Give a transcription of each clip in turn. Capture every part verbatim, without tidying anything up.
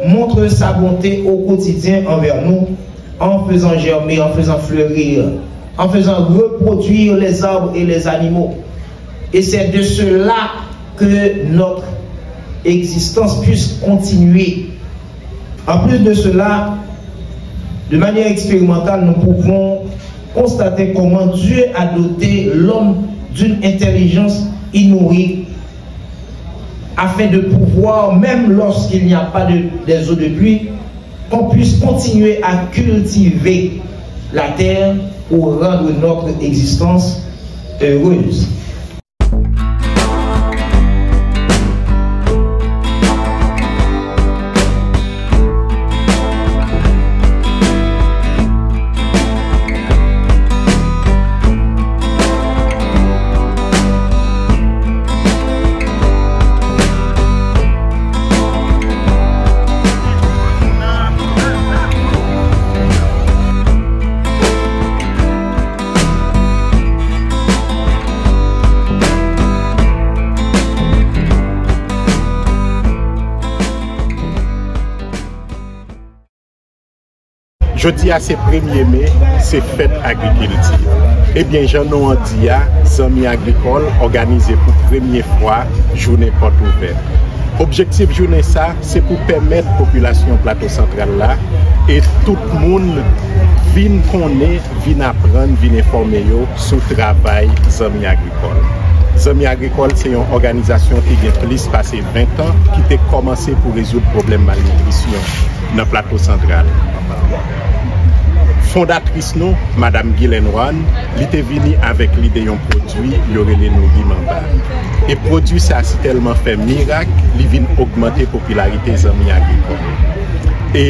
montre sa bonté au quotidien envers nous, en faisant germer, en faisant fleurir, en faisant reproduire les arbres et les animaux. Et c'est de cela que notre existence puisse continuer. En plus de cela, de manière expérimentale, nous pouvons constater comment Dieu a doté l'homme d'une intelligence inouïe afin de pouvoir, même lorsqu'il n'y a pas de, des eaux de pluie, qu'on puisse continuer à cultiver la terre pour rendre notre existence heureuse. Jodi a se premye me, se fèt agrikilti. Ebyen, jan non an di a, Zanmi Agrikòl òganize pou premye fwa jounen pòt ouvè. Objektif jounen sa, se pou pèmèt popilasyon Plato Santral la e tout moun vin konnen, vin aprann, vin enfòme yo sou travay Zanmi Agrikòl. Zanmi Agrikòl se yon òganizasyon ki gen plis pase ven tan ki te kòmanse pou rezoud pwoblèm malnitrisyon nan Plato Santral. Fondatris nou, Madam Guylaine Juan, li te vini avèk lide yon pwodui yo rele Nouri Manba. E pwodui sa sitèlman fè mirak, li vin ogmante popilarite Zanmi Agrikòl. E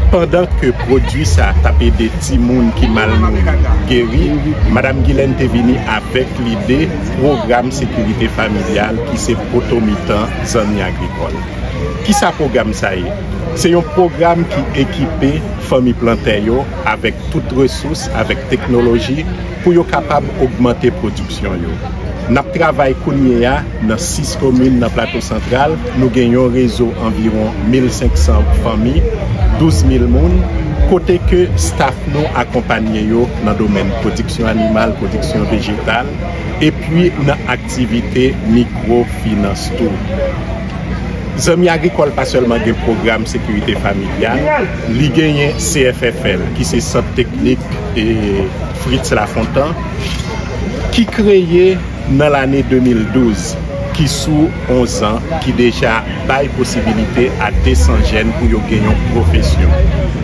pandan ke pwodui sa t ap ede timoun ki malnouri geri, Madam Guylaine te vini avèk lide pwogram sekirite familyal ki se poto mitan Zanmi Agrikòl. Kisa pwogram sa ye? Se yon pwogram ki ekipe fanmi plantè yo avèk tout resous, avèk teknoloji pou yo kapab ogmante pwodiksyon yo. N ap travay kounye a nan sis komin nan Plato Santral. Nou gen yon rezo anviwon mil senk san fanmi, douz mil moun, kote ke staf nou akonpanye yo nan domèn pwodiksyon animal, pwodiksyon vejetal, epi nan aktivite mikwofinans tou. Zanmi Agrikòl pa sèlman gen pwogram sekirite familyal, li genyen C F F L, ki se Sant Teknik e Fritz Lafontan, ki kreye nan lane de mil douz, ki sou onz an, ki deja bay posibilite a de san jèn pou yo gen yon pwofesyon.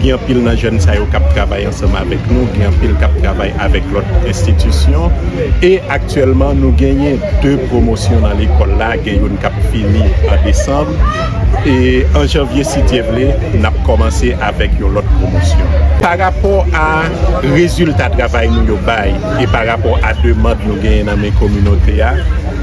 Gen anpil nan jèn sa yo k ap travay ansanm avèk nou, gen anpil k ap travay avèk lòt enstitisyon, e aktyèlman, nou genyen de pwomosyon nan lekòl la, gen youn k ap fini an desanm, e an janvye, si Dye vle, n ap kòmanse avèk yon lòt pwomosyon. Pa rapò a rezilta travay nou yo bay e pa rapò a demann nou genyen nan men kominote a,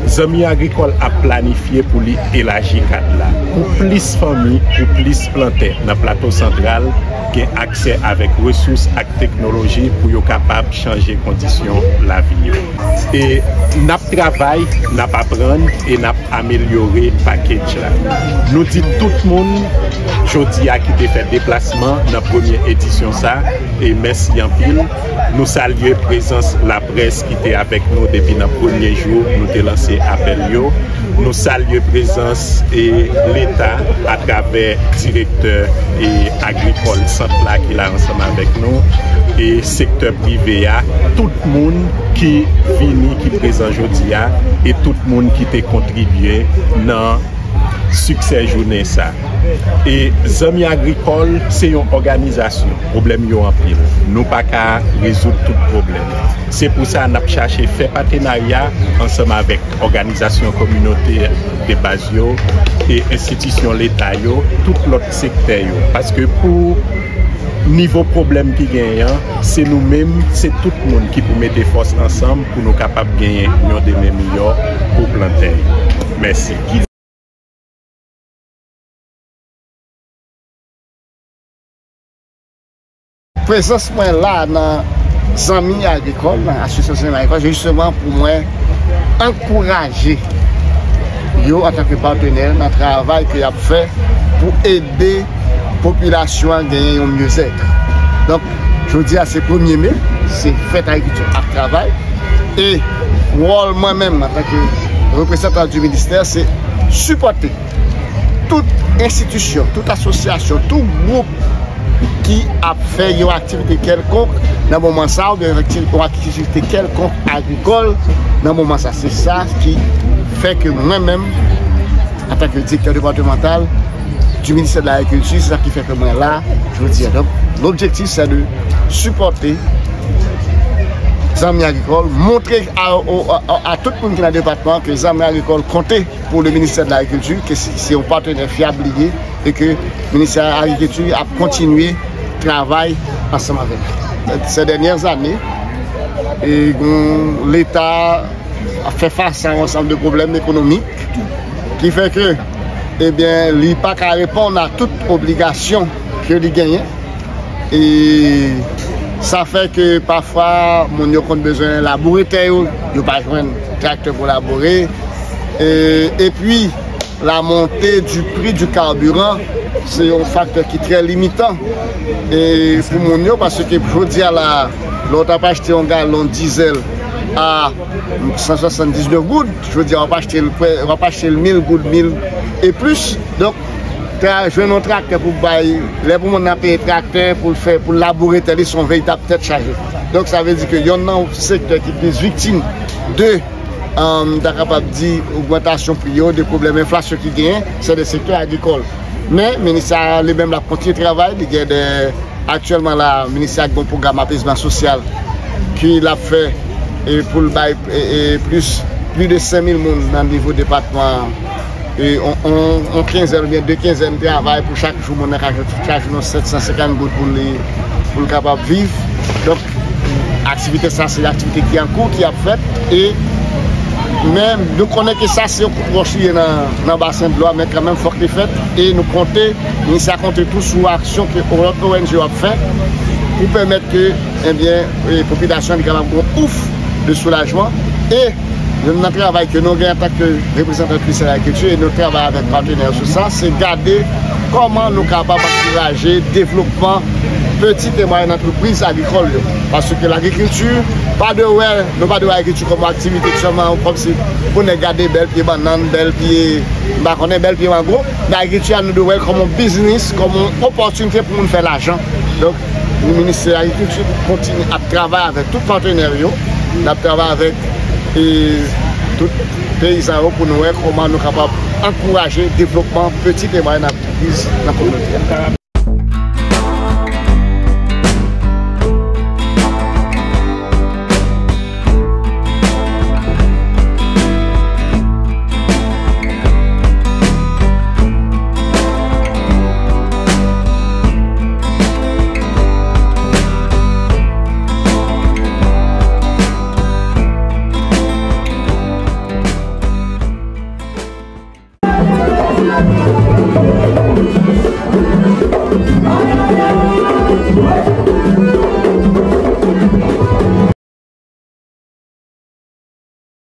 Zanmi Agrikòl ap planifye pou li elaji kad la. Pou plis fanmi, pou plis plantè nan Plato Santral gen aksè avèk resous ak teknoloji pou yo kapab chanje kondisyon lavi yo. E n ap travay, n ap aprann e n ap amelyore package la. Nou di tout moun jodi a ki te fè deplasman nan premye edisyon sa, e mèsi anpil. Nou salye prezans laprès ki te avèk nou depi nan premye jou nou te lanse apèl yo. Nou salye prezans e Leta atravè direktè e agrikòl sant la ki la ansanm avèk nou, e sektè prive a, tout moun ki vini, ki prezan jodi a, e tout moun ki te kontribye nan siksè jounen sa. E Zanmi Agrikòl se yon òganizasyon, pwoblèm yo anpil. Nou pa ka rezoud tout pwoblèm. Se pou sa n ap chache fè patenarya ansanm avèk òganizasyon kominote de baz yo e enstitisyon Leta yo, tout lòt sektè yo. Paske pou nivo pwoblèm ki genyen an, se nou menm, se tout moun ki pou mete fòs ansanm pou nou kapab genyen yon demen miyò pou plantè yo. Mèsi. Prezans mwen la nan Zanmi Agrikòl, nan Asosyasyon Zanmi Agrikòl, se jisteman pou mwen ankouraje yo antanke patenè nan travay ke y ap fè pou ede popilasyon an genyen yon myezèt. Donk, jodi a se premye me, se fèt agrikilti ak travay. E wòl mwen menm, antanke reprezantan di ministè, se sipòte tout enstitisyon, tout asosyasyon, tout gwoup ki ap fè yon aktivite kèlkonk nan moman sa, oubyen yon akti-, yon aktivite kèlkonk agrikòl nan moman sa. Se sa ki fè ke mwen menm, antanke direktè depatmantal di ministè de lagrikilti, se sa ki fè ke mwen la jodi a. Donk, lobjektif, se de sipòte zanmi agrikòl, montre a, a, a, a tout moun ki nan depatman ke zanmi agrikòl konte pou le ministè de lagrikilti, ke se, se yon patnè fyab li ye, e ke ministè agrikilti ap kontinye travay ansanm avè l. Ces dernières années, e, gon, Leta ap fè fas a yon ansanm de pwoblèm ekonomik ki fè ke, ebyen, li pa ka reponn a tout obligasyon ke li genyen. E sa fè ke pafwa moun yo konn bezwen laboure tè yo, yo pa jwenn traktè pou labore. E, epi, la montée du prix du carburant, se yon faktè ki trè limitan, e, pou moun yo, paske jodi a la, lè w t ap achte yon galon dizèl a san swasanndiznèf goud, jodi a w ap achte l, w ap achte l mil goud, mil e plis. Donk, tra-, jwenn yon traktè pou bay, lè pou moun nan peye traktè pou l fè, pou l laboure tè li, se yon veritab tèt chaje. Donk, sa vle di ke yonn nan sektè ki plis viktim de, um, ta kapab di, ogmantasyon pri yo, de pwoblèm enflasyon ki genyen, se de sektè agrikòl. Men, ministè a li menm l ap kontinye travay, li gen de, aktyèlman la, ministè a gen yon pwogram apezman sosyal ki l ap fè, e, pou l bay, e, e, plis, plis de senk mil moun nan nivo depatman an, e, on, on, on kenzèn oubyen de kenzèn travay pou chak jou moun nan ka jwenn, chak jou nan sèt san senkant goud pou li, pou l kapab viv. Donk, aktivite sa se aktivite ki an kou, ki ap fèt, e, men nou konnen ke sa se yon kout wòch li ye nan, nan basen dlo a, men kanmenm fòk li fèt, e nou konte, ministè a konte tou sou aksyon ke lòt O N G yo ap fè pou pèmèt ke, ebyen, e, popilasyon li kapab gen yon ouf de soulajman, e youn nan travay ke nou gen antanke reprezantan ministè lagrikilti, e nou travay avèk patenè sou sa, se gade kòman nou kapab ankouraje devlopman peti e mwayèn antrepriz agrikòl yo. Paske lagrikilti, pa dwe wè, nou pa dwe wè lagrikilti kòm yon aktivite sèlman, kòmsi pou nèg gade bèl pye bannann, bèl pye, m pa konnen, bèl pye mango. Men lagrikilti a, nou dwe wè l kòm yon biznis, kòm yon opòtinite pou moun fè lajan. Donk, nou, ministè lagrikilti kontinye ap travay avèk tout patenè yo, n ap travay avèk, e, tout peyizan yo pou nou wè kòman nou kapab ankouraje devlopman peti e mwayèn antrepriz nan kominote a.